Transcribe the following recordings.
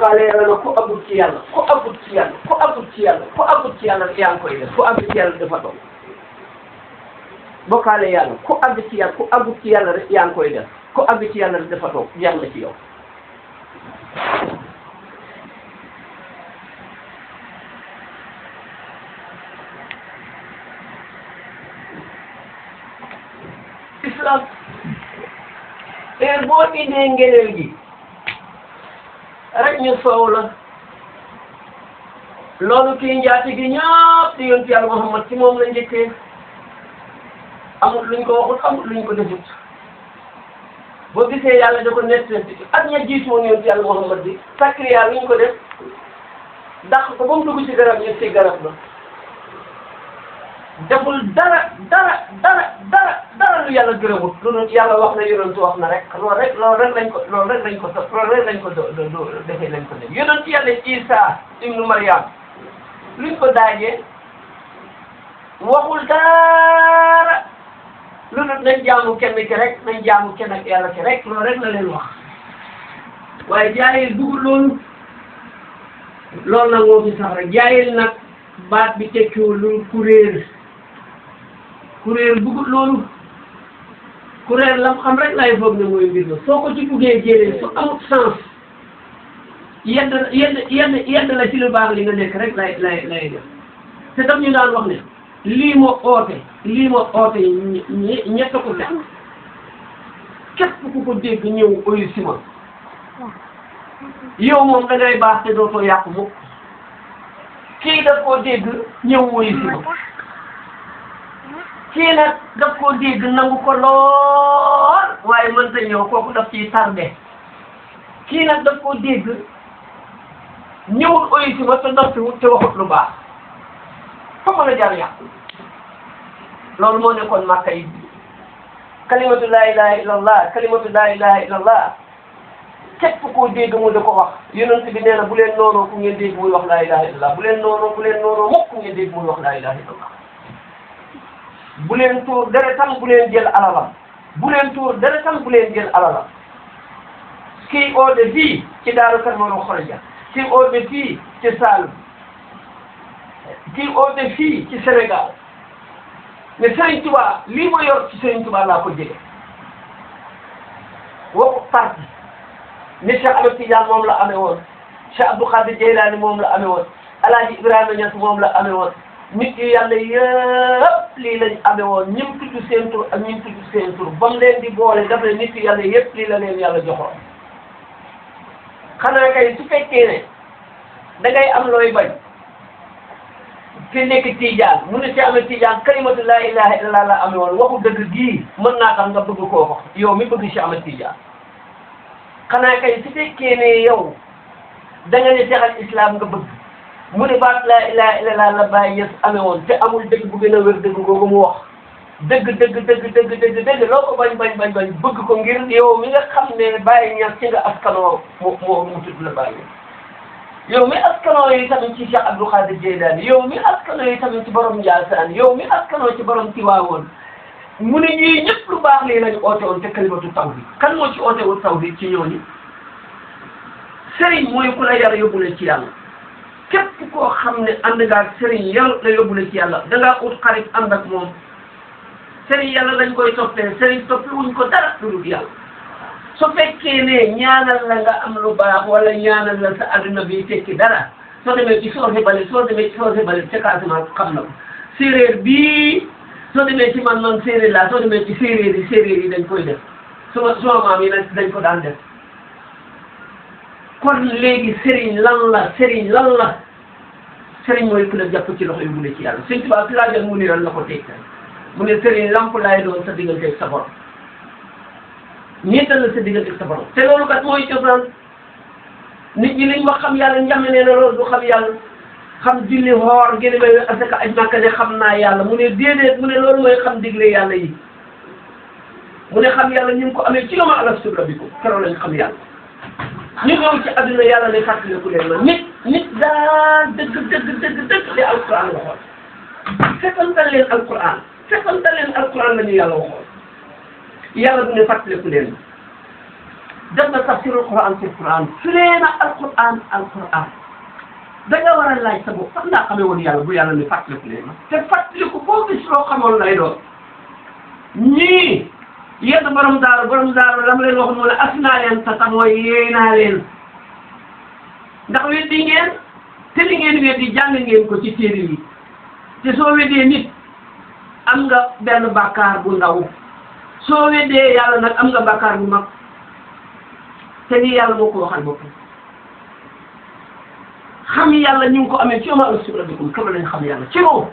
bokkaale yàlla ku àggut ci yàlla ku àggut ci yàlla ku àggut ci yàlla ku àggut ci yàlla yaa ngi koy def ku àgg ci yàlla dafa toog bokkaale yàlla ku àgg ci yàlla ku àggut ci yàlla rek yaa ngi koy def ku àgg ci yàlla rek dafa toog jeex na ci yow. islam heure boo indee ngeneel gi rek ñu soow la loolu kii njaati gi ñëpp di yonent yàlla Muhammad ci moom la njëkkee amul luñ ko waxut amul luñ ko defut boo gisee yàlla da ko nett ak ña jiitu woon yonent yàlla Muhammad bi sakriya luñ ko def dàq ko ba mu dugg ci garab ñu ci garab la deful dara lu yàlla gërëmut loolu yàlla wax na yonent wax na rek loolu rek lañ ko defee lañ ko def yonent yàlla Isa ibnu Maryam luñ ko daajee waxul dara lu dul nañ jaamu kenn ki rek nañ jaamu kenn ak yàlla ki rek loolu rek la leen wax waaye jaayil dugul loolu nag moo fi sax rek jaayil nag baat bi tekkiwul lu kuréel bugul loolu kuréel lam xam rek laay foog ne mooy mbir la soo ko ci buggee jëlee su amut sens yedd la ci lu baax li nga nekk rek lay def te daf ñu daan wax ne lii moo oote ñett ko def képp ku ko dégg ñëw oyu si ma yow moom da ngay baax te dootoo yàqu mukk kii daf koo dégg ñëw oyu si ma kii nag daf koo dégg nangu ko lool waaye mënta ñëw kooku daf ciy tardé kii nag daf koo dégg ñëwul oyu si ma te noppiwut te waxut lu baax fa mën a jar yàqu loolu moo nekkoon Makka yi kalimatu laa ilaha illallah kalimatu laa ilaha illallah képp koo dégg mu da ko wax yonent bi nee na bu leen noonoo ku ngeen dégg muy wax laa ilaha illallah bu leen noonoo mukk ku ngeen dégg muy wax laa ilaha illallah bu leen tuur deretam bu leen jël alalam kii oode fii ci Daaru Karmaro Xoroja kii oode fii ci Saalum kii oode fii ci Sénégal mais Serigne Touba lii ma yor ci Serigne Touba laa ko jëlee waxu parti ne Cheikh Ahmed Tidiane moom la amee woon Cheikh Abdou Khadir Jeylaani moom la amee woon Alaaji Ibrahima Niass moom la amee woon nit yi yàlla yëpp lii lañ amee woon ñim tudd seen tur ak ñim tudd seen tur ba mu leen di boole daf ne nit yi yàlla yëpp lii la leen yàlla joxoon xanaa kay su fekkee ne da ngay am looy bañ ki nekk Tijaan mu ne ci amee Tijaan kalimatu laa ilaha illallah la amee woon waxu dëgg gii mën naa tax nga bëgg koo wax yow mi bëgg ci amee Tijaan xanaa kay su fekkee ne yow da nga ne texal islam nga bëgg mu ne baat laa ilaha illallah la Baay Ñas amee woon te amul dëgg bu gën a wér dëgg googu mu wax dëgg loo ko bañ bëgg ko ngir yow mi nga xam ne Baay Ñas ci nga askanoo mu tudd la Baay Ñas yow mi askanoo yi tamit ci Cheikh Abdou Khadir Jeylaani yow mi askanoo yi tamit ci borom Njaasaan yow mi askanoo ci borom Tiwaawoon mu ne ñii ñëpp lu baax lii lañu oote woon te kalimatu tawhid kan moo ci oote woon tawhid ci ñooñu sëriñ mooy ku la yar yóbbu la ci yàlla képp koo xam ne ànd nga ak sëriñ yar la yóbbu la ci yàlla da ngaa ut xarit ànd ak moom sëriñ yàlla lañ koy toppee sëriñ toppi wuñ ko dara lu dul yàlla su fekkee ne ñaanal la nga am lu baax wala ñaanal la sa adduna bi tekki dara soo demee ci soose bale ca Casamance xam na ko séeréer bii soo demee ci man séeréer laa soo demee ci séeréer yi dañ koy def suma maam yi dañ ko daan def kon léegi sëriñ lan la sëriñ mooy ku la jàpp ci loxo yu bu ci yàlla Sëriñ Tuubaa laajal mu niral la ko tegtal mu ne sëriñ lamp laay doon sa diggante ak sa borom ñeetal la sa diggante ak sa borom te loolu kat mooy cosaan nit ñi liñ wax xam yàlla njame nee na loolu du xam yàlla xam julli xoor gën a may asaka aj Makka ne xam naa yàlla mu ne déedéet mu ne loolu mooy xam digle yàlla yi mu ne xam yàlla ñu ngi ko amee ci la ma alastu rabbikum keroog lañ xam yàlla ñu ñëw ci adduna yàlla ne fàttaliku leen ma nit daa dëgg li alquran waxoon fekkantal leen alquran la ñu yàlla waxoon yàlla bu ne fàttaliku leen def na tafsirul Quran ci Quran firee na alquran da nga war a laaj sa bopp sax ndaa xamee woon yàlla bu yàlla ni fàttaliku leen ma te fàttaliku boo gis loo xamoon lay doon ñii yenn borom daaru la ma leen waxoon moo ne as naa leen sa tax mooy yeey naa leen ndax weddi ngeen te li ngeen weddi jàng ngeen ko ci téere yi te soo weddee nit am nga benn bàkkaar bu ndaw soo weddee yàlla nag am nga bàkkaar bu mag te ni yàlla moo ko waxal boppam xam yàlla ñu ngi ko amee ci ma usira bikum kaba lañ xam yàlla ci moom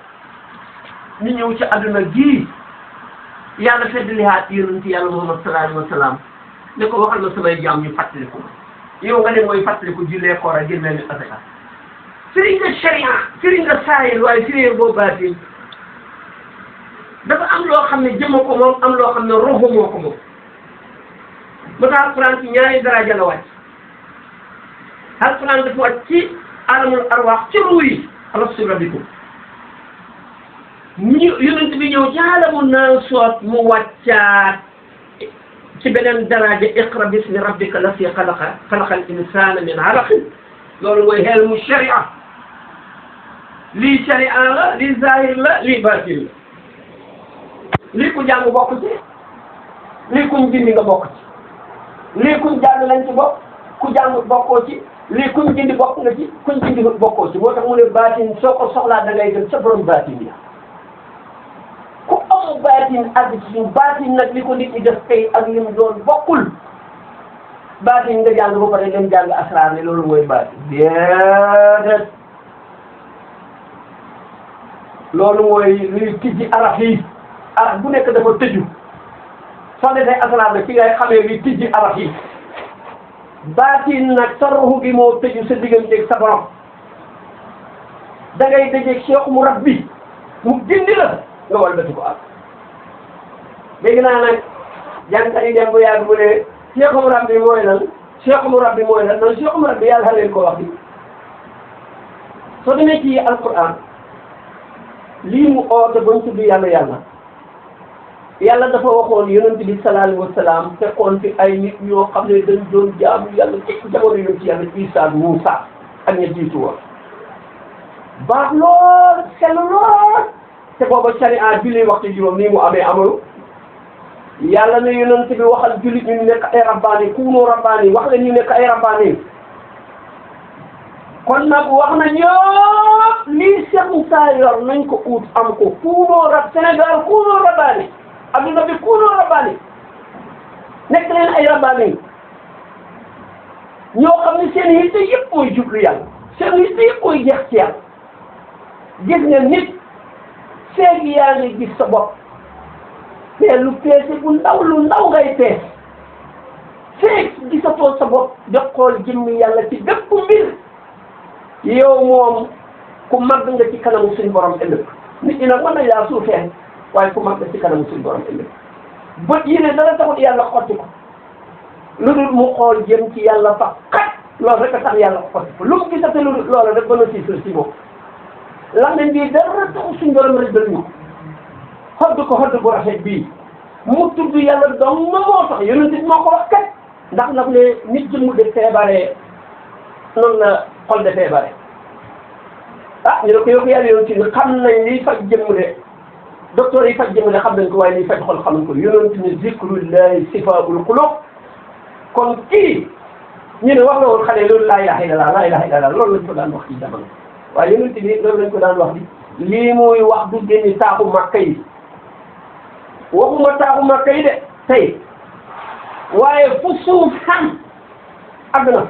ñu ñëw ci àdduna gii yàlla feddlihaat yonent yàlla Muhammad sallallahu alayhi wa sallam ne ko waxal ma samay jaam ñu fàttaliku yow nga ne mooy fàttaliku jullee koor a génne ni asaka firi nga sharia firi nga saayir waaye firi boo baatin dafa am loo xam ne jëmm ko moom am loo xam ne roxo moo ko moom ba tax alquran ci ñaari daraja la wàcc alquran dafa wàcc ci alamul arwaax ci ruu yi alastu rabbikum ñu yonent bi ñëw ci alamul naasuut mu wàccaat ci beneen daraja iqra bismi rabbika lasi xalaqa xalaqal insaana min alaqin loolu mooy ilmu sharia lii sharia la lii zahir la lii baatin la lii ku jàng bokk ci lii kuñ dindi nga bokk ci lii kuñ jàng lañ ci bokk ku jàng bokkoo ci lii kuñ dindi bokk nga ci kuñ dindi bokkoo ci moo tax mu ne baatin soo ko soxlaa da ngay dem sa borom baatin ya ku am baatin àgg ci suuf baatin nag li ko nit ñi def tey ak li mu doon bokkul baatin nga jàng ba pare dem jàng asraar ne loolu mooy baatin déedéet loolu mooy luy tijji araf yi araf bu nekk dafa tëju soo defee asraar la ci ngay xamee luy tijji araf yi baatin nag sa ruux gi moo tëju sa digganteeg sa borom da ngay dajeeg cheikh mu rabbi mu gindi la nga walbati ko ak dégg naa nag jàngkat yi dem bu yàgg bu ne cheikh mu rabbi mooy lan cheikh mu rabbi mooy lan non cheikh mu rabbi yàlla leen ko wax bi soo demee ci alquran lii mu oote ba mu tudd yàlla dafa waxoon yonent bi sallallahu alayhi wa sallam fekkoon fi ay nit ñoo xam ne dañ doon jaamu yàlla ci jamono yonent ci yàlla Isaa Muusaa ak ña jiitu woon baax lool sell lool te booba sharia julli waxtu juróom nii mu amee amalu yàlla ne yonent bi waxal jullit ñu nekk ay rabbaani kuunu rabbaani wax leen ñu nekk ay rabbaani kon nag wax na ñëpp lii Cheikh Moussa yor nañ ko ut am ko kuunoo rab Sénégal kuunoo rabbaani adduna bi kuunoo rabbaani nekk leen ay rabbaani ñoo xam ne seen yitte yëpp mooy jublu yàlla seen yitte yëpp mooy jeex ci yàlla gis nga nit feeg yaa ngi gis sa bopp te lu peese bu ndaw lu ndaw ngay pees feeg gisatoo sa bopp jox xool jëmmi yàlla ci bépp mbir yow moom ku màgg nga ci kanamu suñu borom ëllëg nit ñi nag mën nañ laa suufee waaye ku màgg nga ci kanamu suñu borom ëllëg bët yi ne dara taxut yàlla xotti ko lu dul mu xool jëm ci yàlla fa xat loolu rek a tax yàlla xotti ko lu mu gisate lu dul loolu rek ba na siisal si moom lan lañ bii dara taxut suñu borom rek dal ñu xodd ko xodd bu rafet bii mu tudd yàlla dong ma moo tax yonent bi moo ko wax kat ndax nag ne nit jëmm de feebaree noonu la xol de feebare ah ñu ne ko yokk yàlla yoon ci ne xam nañ liy faj jëmm de docteur yi faj jëmm de xam nañ ko waaye liy faj xol xamuñ ko yonent ne zikrullahi sifaa'ul qulub kon kii ñu ne wax la woon xale loolu laa ilaaha illallaah loolu lañ ko daan wax ci jamono waaye yonent bi loolu lañ ko daan wax di lii muy wax du génni taaxu Makka yi waxuma taaxu Makka yi de tey waaye fu suuf xam àgg na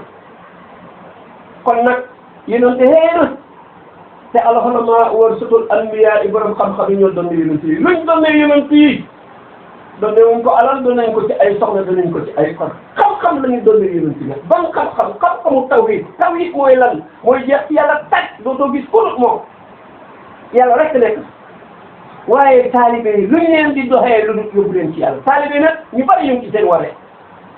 kon nag yonent xëy na te alxulamaa warasatul anbiyaa yi borom xam-xam yi ñoo doon yonent yi luñ doon yonent yi doon wuñ ko alal doon nañ ko ci ay soxna doon nañ ko ci ay fan xam-xam la ñu doon yonent yi ban xam-xamu tawhid mooy lan mooy jeex ci yàlla taj dootoo gis ku dul moom yàlla rek nekk waaye taalibe yi luñ leen di doxee lu dul yóbbu leen ci yàlla taalibe nag ñu bari ñu ngi ci seen waree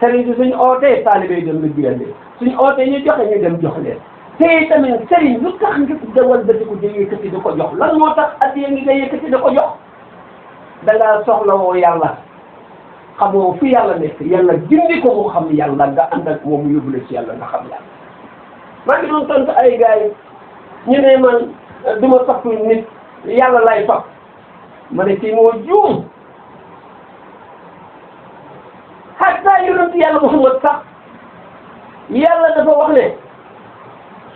sëriñ si suñu ootee taalibe yi dem liggéeyal leen suñu ootee ñu joxe ñu dem jox leen te tamit sëriñ lu tax nga dawal ba di ko yëkkati di ko jox lan moo tax addiya ngi nga yëkkati di ko jox da ngaa soxla woo yàlla xamoo fi yàlla nekk yàlla gindi ko mu xam yàlla nga ànd ak moom mu yóbbu la ci yàlla nga xam yàlla. maa ngi doon tontu ay gars yi ñu ne man du ma topp nit yàlla lay topp ma ne kii moo juum hatta yonent yàlla Muhammad sax yàlla dafa wax ne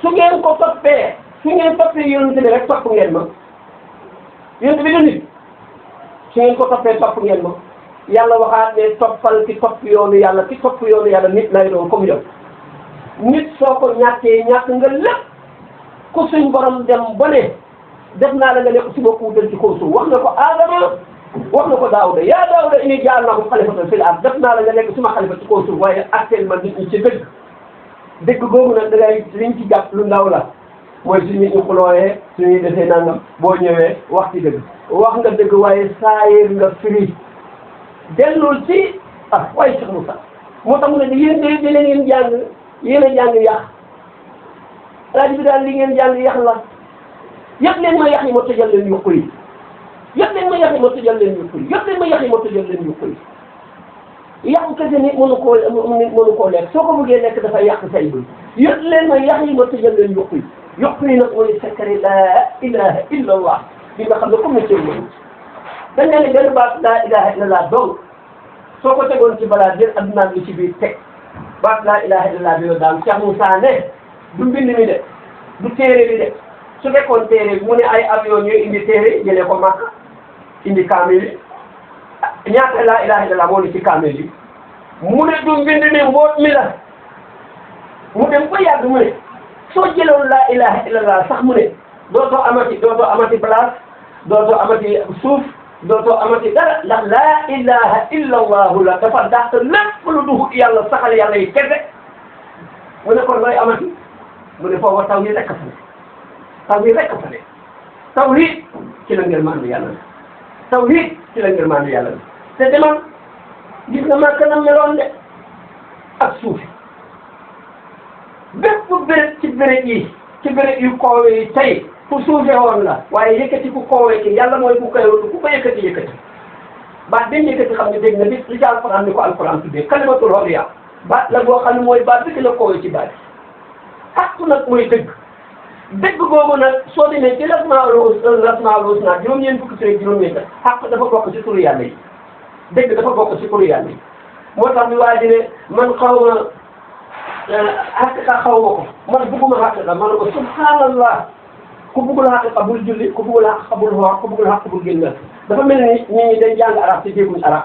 su ngeen ko toppee su ngeen toppee yonent bi rek topp ngeen ma yonent bi du nit su ngeen ko toppee topp ngeen ma yàlla waxaat ne toppal ki topp yoonu yàlla ki topp yoonu yàlla nit lay doon comme yow nit soo ko ñàkkee ñàkk nga lépp ku suñ borom dem ba ne def naa la nga nekk si bopp wutal ci kaw suuf wax na ko Adama wax na ko Daawuda yaa Daawuda inni ja'alnaaka xalifatan fil ard def naa la nga nekk suma xalifa ci kaw suuf waaye actuellement nit ñi ci dëgg googu nag da ngay liñ ci jàpp lu ndaw la mooy suñu ñu xulooyee suñuy defee nangam boo ñëwee wax ci dëgg wax nga dëgg waaye saayir nga firi dellul ci waaye Cheikh Moussa moo tax mu ne yéen de ngeen jàng yéen a jàng yàq rajo bi daal li ngeen jàng yàq la yëpp leen ma yàq yi ma tëjal leen yuq yi yëpp leen ma yàq yi ma tëjal leen yuq yi yëpp leen ma yàq yi ma tëjal leen yuq yi yàqu kese nit mënu koo lekk soo ko bëggee lekk dafay yàq say bëy yëpp leen ma yàq yi ma tëjal leen yuq yi nag mooy secret laa ilaha illa allah bi nga xam ne comme ne ceeb la dañ ne benn baat laa ilaha illa allah donc soo ko tegoon ci balaa jël addunaan li ci biir teg baat laa ilaha illa allah bi yow daal Cheikh Moussa ne du mbind mi de du téere bi de su fekkoon téere bi mu ne ay avion ñooy indi téere jëlee ko Makka indi kaamil yi ñaata laa ilaha illa allah moo ni ci kaamil yi mu ne du mbind mi mboot mi la mu dem ba yàgg mu ne soo jëloon laa ilaha illa allah sax mu ne dootoo amati place dootoo amati suuf dootoo amati dara ndax laa ilaha illa allahu la dafa dàq lépp lu dugg yàlla saxal yàlla yi kese mu ne kon looy amati mu ne foofa taw yi rekk fa ne taw yi ci la ngërmaandu yàlla la tawhid ci la ngërmaandu yàlla la te demal gis nga Makka na meloon de ak suuf bépp béréb ci béréb yu koowe yi tey ku suufe woon la waaye yëkkati ku koowe ci yàlla mooy ku koy ku ko yëkkati baat dañ yëkkati xam ne dégg na li ci alquran ni ko alquran tuddee kalimatul hadiya baat la boo xam ne mooy baat bi ki la koowe ci baat xaq nag mooy dëgg boobu nag soo demee ci lasmaul husna juróom-ñeent fukki tur ak juróom-ñeent xaq dafa bokk ci turu yàlla yi dëgg dafa bokk ci turu yàlla yi moo tax mi waa ji ne man xaw ma xaqiqa xaw ma ko man bugguma xaqiqa ma ne ko subhanallah ku buggul xaqiqa bul julli ku buggul xaqiqa bul xoor ku buggul xaqiqa bul génn dafa mel ni nit ñi dañ jàng arab te dégguñ arab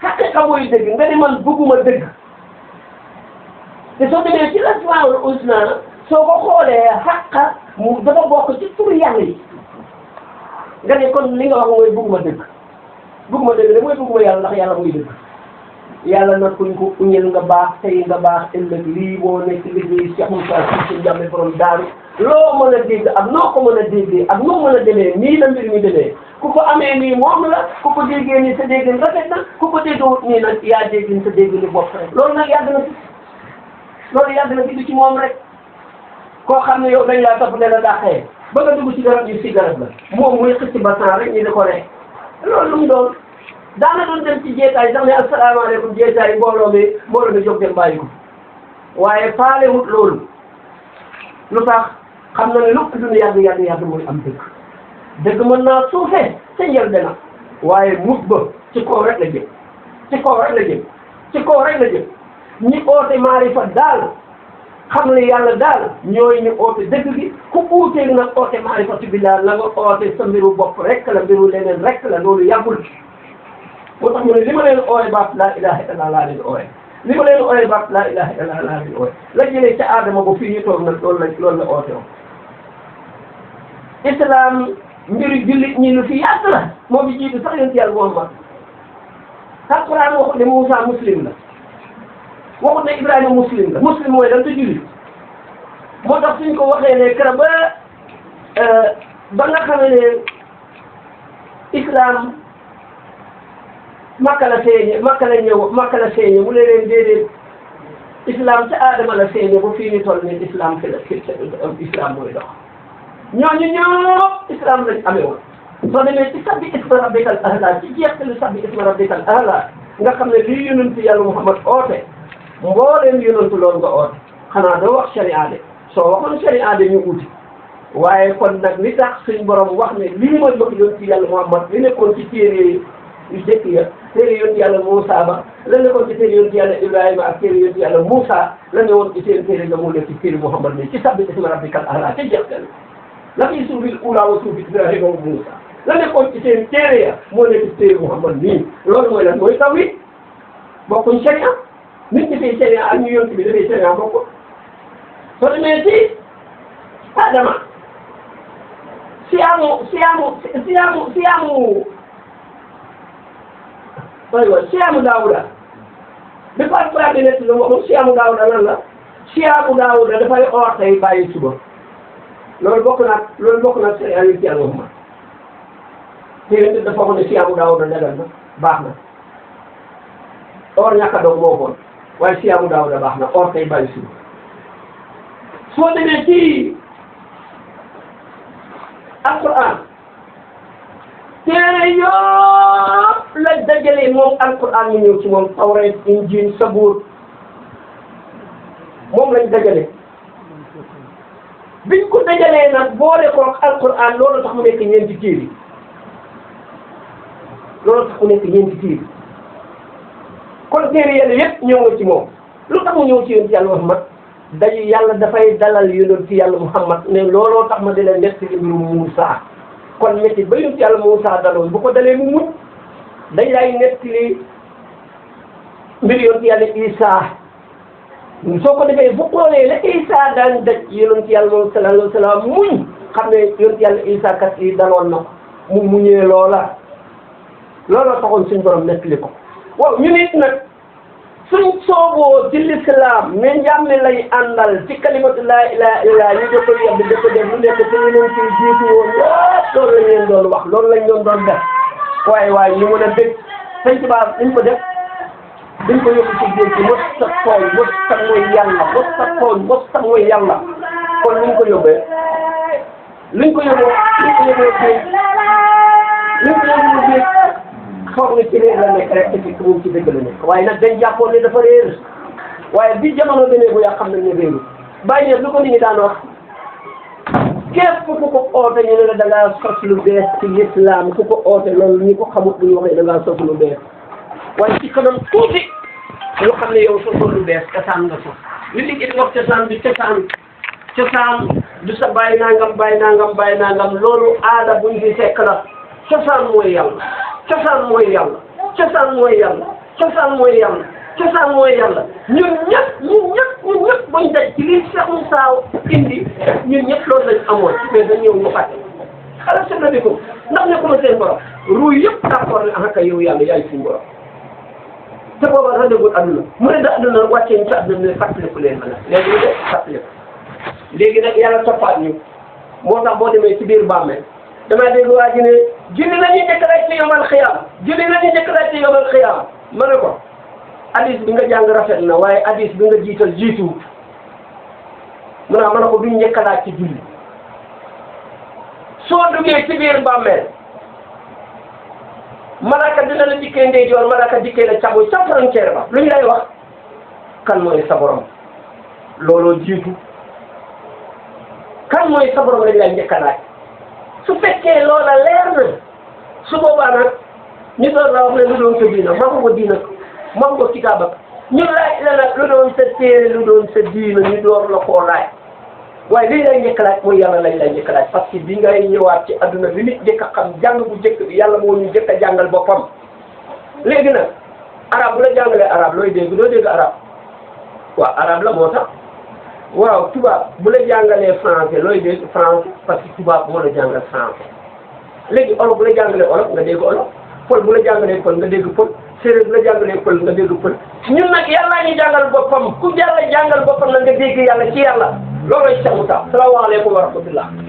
xaqiqa mooy dëgg nga ne man bugguma dëgg te soo demee ci lasmaul husna soo ko xoolee xaqa mu dafa bokk ci turu yàlla yi nga ne kon li nga wax mooy bugguma dëgg de mooy bugguma yàlla ndax yàlla muy dëgg yàlla nag kuñ ko uñel nga baax tey nga baax ëllëg lii moo nekk liggéey Cheikh Moussa si njàmbe borom daaru loo mën a dégg ak noo ko mën a déggee ak noo mën a demee nii la mbir mi demee ku ko amee nii moom la ku ko déggee nii sa déggin rafet na ku ko déggewut nii nag yaa déggin sa déggin bopp rek loolu nag yàgg na fi du ci moom rek koo xam ne yow dañ laa topp ne la dàqee ba nga dugg ci garab yi si garab la moom muy xëcc basan rek ñu di ko rek loolu lu mu doon daana doon dem ci jeetaay sax ne asalaamaaleykum jeetaay mbooloo mi jóg dem bàyyi ko waaye faale wut loolu lu tax xam na ne lu dund yàgg mooy am dëgg mën naa suufee sa njël dana waaye mut ba ci kaw rek la jëm ñi oote maarifa daal xam ne yàlla daal ñooy ñu oote dëgg gi ku uuteeg nag oote maarifatu billah la nga oote sa mbiru bopp rek la mbiru leneen rek la loolu yàggul moo tax mu ne li ma leen ooye baat laa ilaha illallah laa leen ooye li ma leen ooye baat laa ilaha illallah laa leen ooye la jëlee ca Adama ba fii ñu toog nag loolu la oote woon islam mbiru jullit ñi lu fi yàgg la moo fi jiitu sax yonent yàlla Muhammad alquran waxut ne Moussa muslim la waxut ne Ibrahima muslim la muslim mooy lan te jullit moo tax suñ ko waxee ne kër ba nga xam ne islam Makka la feeñe mu ne leen déedéet islam ca Adama la feeñe ba fii ñu toll nii islam islam mooy dox ñooñu ñëpp islam lañ amee woon soo demee ci sabbi isma rabbikal a'la ci jeextalu sabbi isma rabbikal a'la nga xam ne lii yonentu yàlla Muhammad oote mbooleem yonentu loolu nga oote xanaa doo wax sharia de soo waxoon sharia de ñu uti waaye kon nag li tax suñ borom wax ne lii mooy wax yonentu yàlla Muhammad li nekkoon ci téere yu jëkk ya téere yonentu yàlla Muusa ba la nekkoon ci téere yonentu yàlla Ibrahima ak téere yonentu yàlla Muusa la ne woon ci seen téere nga mu nekk ci téere Muhammad ne ci sabbi isma rabbikal a'la te jeextal la fi suufil ula wa suufi Ibrahima wa Muusa la nekkoon ci seen téere ya moo nekk ci téere Muhammad nii loolu mooy lan mooy tawhid bokkuñ sharia nit ñi fay sharia ak ñu yonent bi dafay sharia bokk soo demee ci Adama siyaamu Daawuda bi Alxuraan di nekk la moom siyaamu Daawuda lan la siyaamu Daawuda dafay oor tey bàyyi suba loolu bokk na sharia yi ci Yàlla Muhammad te dafa wax ne siyaamu Daawuda dagal na baax na or ñàkk a doog moo xool waaye siyaamu Daawuda baax na or tey bàyyi suba soo demee ci Alxuraan téere yëpp la dajale moom Alxuraan ñu ñëw ci moom Tawreet Injiil Sabuur moom lañ dajale biñ ko dajalee nag boole ko ak Alxuraan loolu tax mu nekk ñeenti téere kon téere yàlla yëpp ñëw nga ci moom lu tax mu ñëw ci yonent yàlla Muhammad day yàlla dafay dalal yonent yàlla Muhammad ne looloo tax ma di leen nekk ci mbiru Muusaa kon métti ba yonent yàlla Muusaa daloon bu ko dalee mu mucc dañ lay nettali mbir yonent yàlla Isaa soo ko defee bu xoolee la Isaa daan daj yonent yàlla moom sallallahu alayhi wa sallam muñ xam ne yonent yàlla Isaa kat yi daloon na ko mu muñee loola looloo taxoon suñ borom nettali ko waaw ñu nit nag suñ sooboo ci lislaam mais njàmme lay àndal ci kalimatu laa ilaaha illallaah ñu jot a yàgg def lu nekk te yeneen ci jiitu woon yëpp loolu lañ leen doon wax loolu lañ doon def waaye ñu mën a dégg sëñ Tuubaa ñu ko def duñ ko yóbbu ci géej gi mos ta tooñ mos ta mooy yàlla mos ta tooñ mos ta mooy yàlla kon luñ ko yóbbee foog nga ci réer la nekk rek te fekk moom ci dëgg la nekk waaye nag dañ jàppoon ne dafa réer waaye bi jamono demee bu yaa xam nañ ne réeru bàyyi ne lu ko nit ñi daan wax képp ku ko oote ñu ne la da ngaa sos lu bees ci lislaam ku ko oote loolu ñi ko xamut bu ñu waxee da ngaa sos lu bees waaye ci kanam tuuti ñu xam ne yow sosoo lu bees cosaan nga sos li nit ñi wax cosaan bi cosaan du sa bàyyi nangam loolu aada buñ fi fekk la cosaan mooy yàlla cosaan mooy yàlla ñun ñëpp bañ daj ci li Cheikh Moussa indi ñun ñëpp loolu lañ amoon mais dañ ñëw ñu fàtte xala seen bi ko ndax nekkuma seen borom ruu yëpp d'accord ne ah kay yow yàlla yaay suñu borom te booba rendez-vous adduna mu ne da adduna wàccee ñu ci adduna ne fàttaliku leen ma nag léegi nag yàlla toppaat ñu moo tax boo demee ci biir bàmmeel damaa dégg waa ji ne julli nañu njëkk rek ci yomal xiyaam ma ne ko hadis bi nga jàng rafet na waaye hadis bi nga jiital jiitu ma ne ko duñ njëkkalaat ci julli soo duggee ci biir bàmmeel malaka dina la dikkee ndeyjoor malaka dikkee la càmmoñ ca frontière ba lu ñu lay wax kan mooy sa borom looloo jiitu kan mooy sa borom lañ lay njëkkalaat su fekkee loola leer na su boobaa nag ñu doon la wax ne lu doon sa diina maa ko diina maa ko kitaaba ñu laaj la nag lu doon sa téere lu doon sa diina ñu door la koo laaj waaye li lay njëkk laaj mooy yàlla lañ lay njëkk laaj parce que bi ngay ñëwaat ci adduna bi nit njëkk a xam jàng bu njëkk bi yàlla moo ñu njëkk a jàngal boppam léegi nag arab bu la jàngalee arab looy dégg doo dégg arab waaw arab la moo tax waaw tubaab bu la jàngalee français looy dégg français parce que tubaab moo la jàngal français léegi olof bu la jàngalee olof nga dégg olof pël bu la jàngalee pël nga dégg pël séeréer bu la jàngalee pël nga dégg pël ñun nag yàllaa ñu jàngal boppam ku yàlla jàngal boppam na nga dégg yàlla ci yàlla loolooy Cheikh Moussa salaamaaleykum wa rahmatullah